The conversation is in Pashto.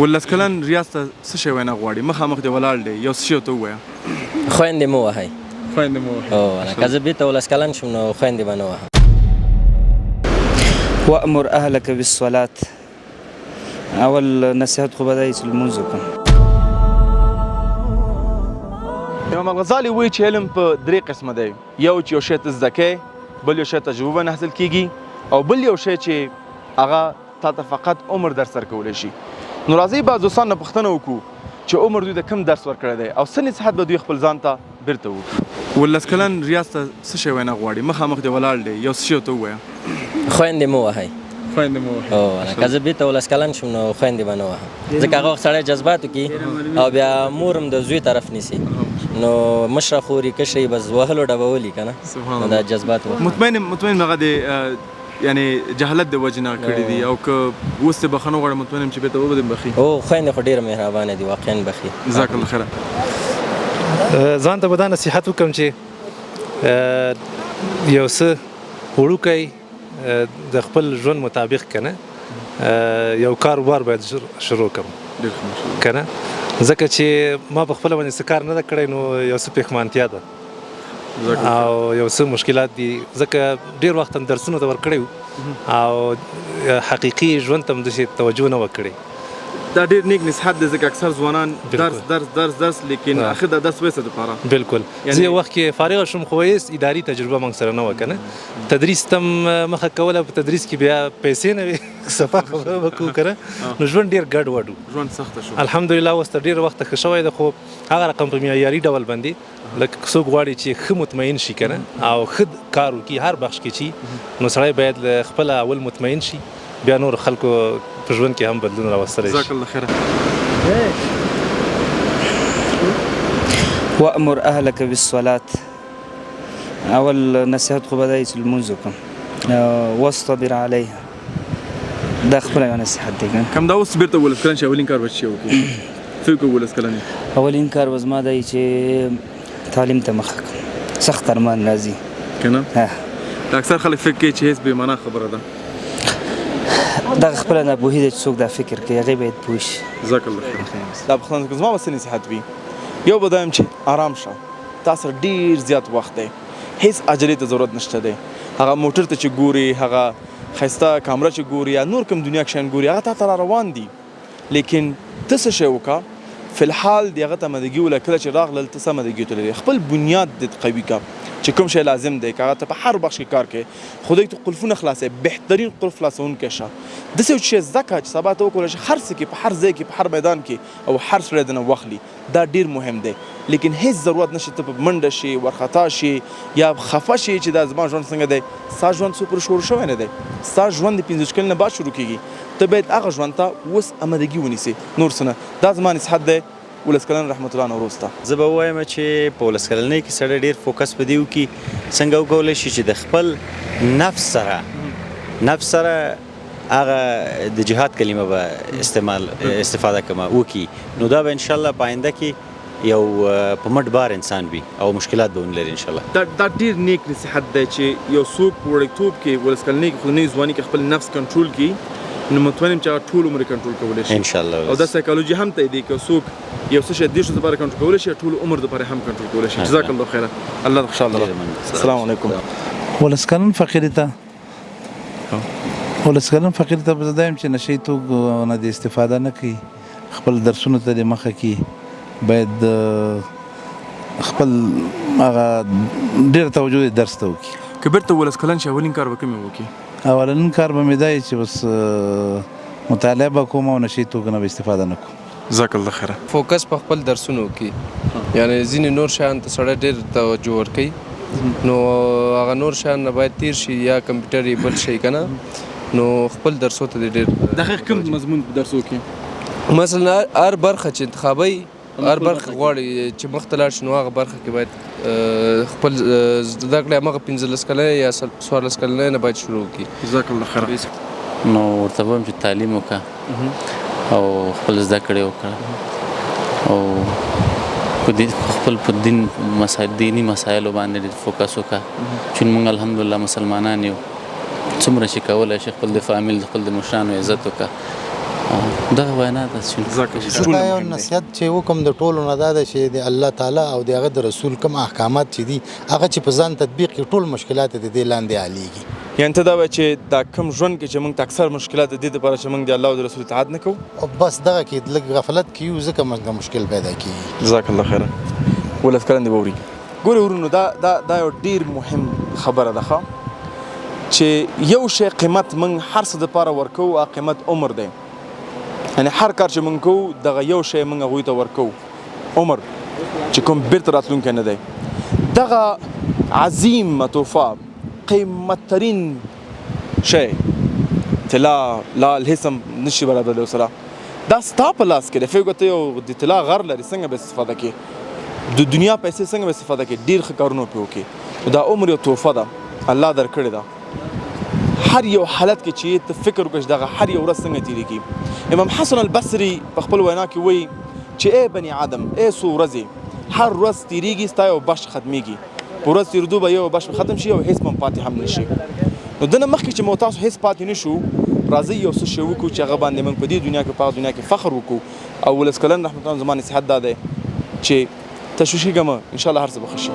ولس کلن ریاض ته څه شی وینا غواړي؟ مخامخ دی ولاړ دی، یو څه شی ورته ووایه. خویندې مه وهئ. خویندې مه وهئ. هو ولا، که زه بیرته ولس کلن شم نو خویندې به نه وهم. وأمر أهلك بالصلاة، اول نصیحت خو به دا وي چې لمونځ وکړم. امام الغزالي وایي چې علم په درې قسمه دی، یو چې یو شی ته زده کوې، بل یو شی تجربه باندې حاصل کیږي، او بل یو شی چې هغه تا ته فقط عمر درس درکولی شي. نو راځئ بعض دوستان نه پوښتنه وکړو چې عمر دوی ته کوم درس ورکړی دی او څه نصیحت به دوی خپل ځان ته بیرته وکړي. ولس کلن ریاض ته څه شی وینا غواړي؟ مخامخ دی ولاړ دی، یو څه شی ورته ووایه. خویندې مه وهئ. خویندې مه وهئ. هو ولا، که زه بیرته ولس کلن شم نو خویندې به نه وهم، ځکه هغه وخت سړی جذباتو کې او بیا مور هم د زوی طرف نیسي، نو مشره خوري کشري بس وهلو ډبولي که نه، نو دا جذبات وخت. مطمئن هغه د یعنی جهالت د وجې نه کړي دي، او که اوس ته بخښنه وغواړې مطمئن یم چې بیرته به دې بخښي. هو خویندې خو ډېره مهربانه دي، واقعا بخښي. جزاک الله خیرا. ځان ته به دا نصیحت وکړم چې یو څه وړوکی د خپل ژوند مطابق که نه یو کاروبار باید شروع کړم که نه، ځکه چې ما په خپله باندې څه کار نه ده کړی، نو یو څه پښیمانتیا ده او یو څه مشکلات دي، ځکه ډېر وخت هم درسونو ته ورکړی او حقیقي ژوند ته هم داسې توجه نه وه کړې. دا ډېر نیک نصیحت دی، ځکه اکثر ځوانان درس درس درس درس، لیکن اخر دا درس وایي څه دپاره؟ بالکل. زه یو وخت کې فارغ شوم خو هېڅ اداري تجربه موږ سره نه وه که نه، تدریس ته هم مخه کوله، په تدریس کې بیا پیسې نه وې، صفا خبره به کوو که نه، نو ژوند ډېر ګډ وډ و. ژوند سخته شو. الحمدلله اوس تر ډېره وخته ښه شوی دی، خو هغه رقم په معیاري ډول باندې لکه څوک غواړي چې ښه مطمئن شي که نه او ښه کار وکړي هر بخش کې چې، نو سړی باید له خپله اول مطمئن شي، بیا نور خلکو په ژوند کې هم بدلون راوستلی شي. جزاک الله خیرا. وأمر أهلك بالصلاة، اول نصیحت خو به دا وي چې لمونځ وکړم، واصطبر عليها، دا خپله یو نصیحت دی که نه. کوم دا اوس بیرته ولس کلن شي، اولین کار به څه شی وکړي؟ څه وکړو ولس کلن یې؟ اولین کار به زما دا وي چې تعلیم ته مخه کړم، سخت ارمان راځي که نه؟ دا اکثر خلک فکر کوي چې هېڅ بې معنا خبره ده. دغه خپله ناپوهي ده چې څوک دا فکر کوي، هغې باید پوه شي. جزاک الله خیر. دا پوښتنه زما به څه نصیحت وي؟ یو به دا یم چې آرام شه، تا سره ډېر زیات وخت دی، هېڅ عجلې ته ضرورت نشته دی. هغه موټر ته چې ګوري، هغه ښایسته کامره چې ګوري، یا نور کوم دنیا کې شیان ګوري، هغه تا ته را روان دي، لیکن ته څه شی وکړه فی الحال دې هغه ته آمادګي ولره، کله چې راغلل ته څه آمادګي ورته لرې، خپل بنیاد دې قوي کړه چې کوم شی لازم دی، که هغه ته په هر بخش کې کار کوې، خدای ته قلفونه خلاصوي، بهترین قلف خلاصوونکی شه، داسې یو شی زده کړه چې سبا ته وکولی شې هر څه کې، په هر ځای کې، په هر میدان کې او هر سړی درنه واخلي، دا ډیر مهم دی. لیکن هیڅ ضرورت نشته ته په منډه شې، ورخطا شې یا خفه شې چې دا زما ژوند څنګه دی. ستا ژوند څو پورې شروع شوی نه دی، ستا ژوند د 25 کلنۍ نه بعد شروع کیږي، ته باید هغه ژوند ته اوس آمادګي ونیسې، نور څه نه. دا زما نصیحت دی ولس کلن رحمت الله نوروز ته. زه به ووایم چې په ولس کلنۍ کې سړی ډیر فوکس په دې وکړي څنګه وکولی شي چې د خپل نفس سره هغه د جهاد کلمه به استعمال استفاده کومه وکړي، نو دا به انشاءالله په آینده کې یو په مټ بار انسان وي او مشکلات به ونلري انشاءالله. دا ډیر نیک نصیحت دی چې یو څوک په وړکتوب کې ولس کلنۍ کې خو نوې ځواني کې خپل نفس کنټرول کړي، نو مطمئن یم چې هغه ټول عمر کنټرول کولی شي انشاءالله. او دا سایکولوژي هم تاییدوي که څوک یو څه شی 30 ورځو لپاره کنټرول کولی شي، ټول عمر لپاره هم کنټرول کولی شي. جزاک الله خیرا، الله دې خوشحاله لره. السلام علیکم. ولس کلن فقیري ته، ولس کلن فقیر ته به زه دا یم چې نشه یي توکو نه دې استفاده نه کوي، خپل درسونو ته دې مخه کړي، باید خپل هغه ډېره توجه دې درس ته وکړي. که بیرته ولس کلن شي، اولین کار به کوم وکړي؟ اولنی کار به مې دا وي چې بس مطالعه به کوم او نشه یي توکو نه به استفاده نه کوم. جزاک الله خیرا. فوکس په خپل درسونو کې، یعنی ځینې نور شیان ته سړی ډېر توجه ورکوي، نو هغه نور شیان نه باید تیر شي، یا کمپیوټر یې بل شي که نه، نو خپل درسو ته دې ډېر دقیق کوم مضمون په درسو کې؟ مثلا هر برخه چې انتخابوي، هر برخه غواړي چې مخته لاړ شي، نو هغه برخه کې باید خپل زده کړې هماغه 15 کلنۍ یا 14 کلنۍ نه باید شروع کړي. جزاک الله خیرا. نو ورته وایم چې تعلیم وکړه او خپل زده کړې وکړه او په دې خپل په دین مسائل، دیني مسایلو باندې ډېر فوکس وکړه، چې موږ الحمدلله مسلمانان یو، څومره چې کولی شي خپل د فامیل، خپل د مشرانو عزت وکړه. دغه وینا ده چې زه دا یو نصیحت چې وکم د ټولو نه دا ده چې د الله تعالی او د هغه د رسول کوم احکامات چې دي هغه چې په ځان تطبیق کړي، ټول مشکلات د دې لاندې حلیږي. یعنی ته دا وایې چې دا کوم ژوند کې چې موږ ته اکثر مشکلات د دې لپاره چې موږ د الله او د رسول اطاعت نه کوو؟ او بس دغه کې لږ غفلت کې یو، ځکه موږ ته مشکل پیدا کیږي. جزاک الله خیرا. ولس کلن دی ووري. ګورې ورونو، دا دا دا یو ډیر مهم خبره ده ښه، چې یو شی قیمت موږ هر څه دپاره ورکوو، هغه قیمت عمر دی. یعنی هر کار چې موږ کوو دغه یو شی موږ هغوی ته ورکوو، عمر چې کوم بیرته راتلونکی نه دی. دغه عظیم تحفه، قیمت ترین شی، طلا لال هیڅ هم نشي برابرېدلی ورسره، دا ستا په لاس کې دی. فکر وکړه ته یو د طلا غر لرې، څنګه به استفاده کې؟ د دنیا پیسې څنګه به استفاده کې؟ ډیر ښه کارونه پرې وکړي. دا عمر یو تحفه ده، الله درکړې ده. هر یو حالت کې چې ته فکر وکړې چې دغه هر یو ورځ څنګه تېرېږي. امام حسن البصري په خپل وینا کې وایي چې ای بني آدم، ای څو ورځې، هر ورځ تېرېږي ستا یو بخش ختمېږي، په ورځ تېرېدو به یو بخش ختم شي او هېڅ به هم پاتې هم نه شي. نو دنه مخکې چې مو تاسو هېڅ پاتې نه شو، راځئ یو څه شی وکړو چې هغه باندې موږ په دې دنیا کې په هغه دنیا کې فخر وکړو. او ولس کلن رحمت الله زما نصیحت دا دی چې تشویش کېږه مه، انشاءالله هر څه به ښه شي.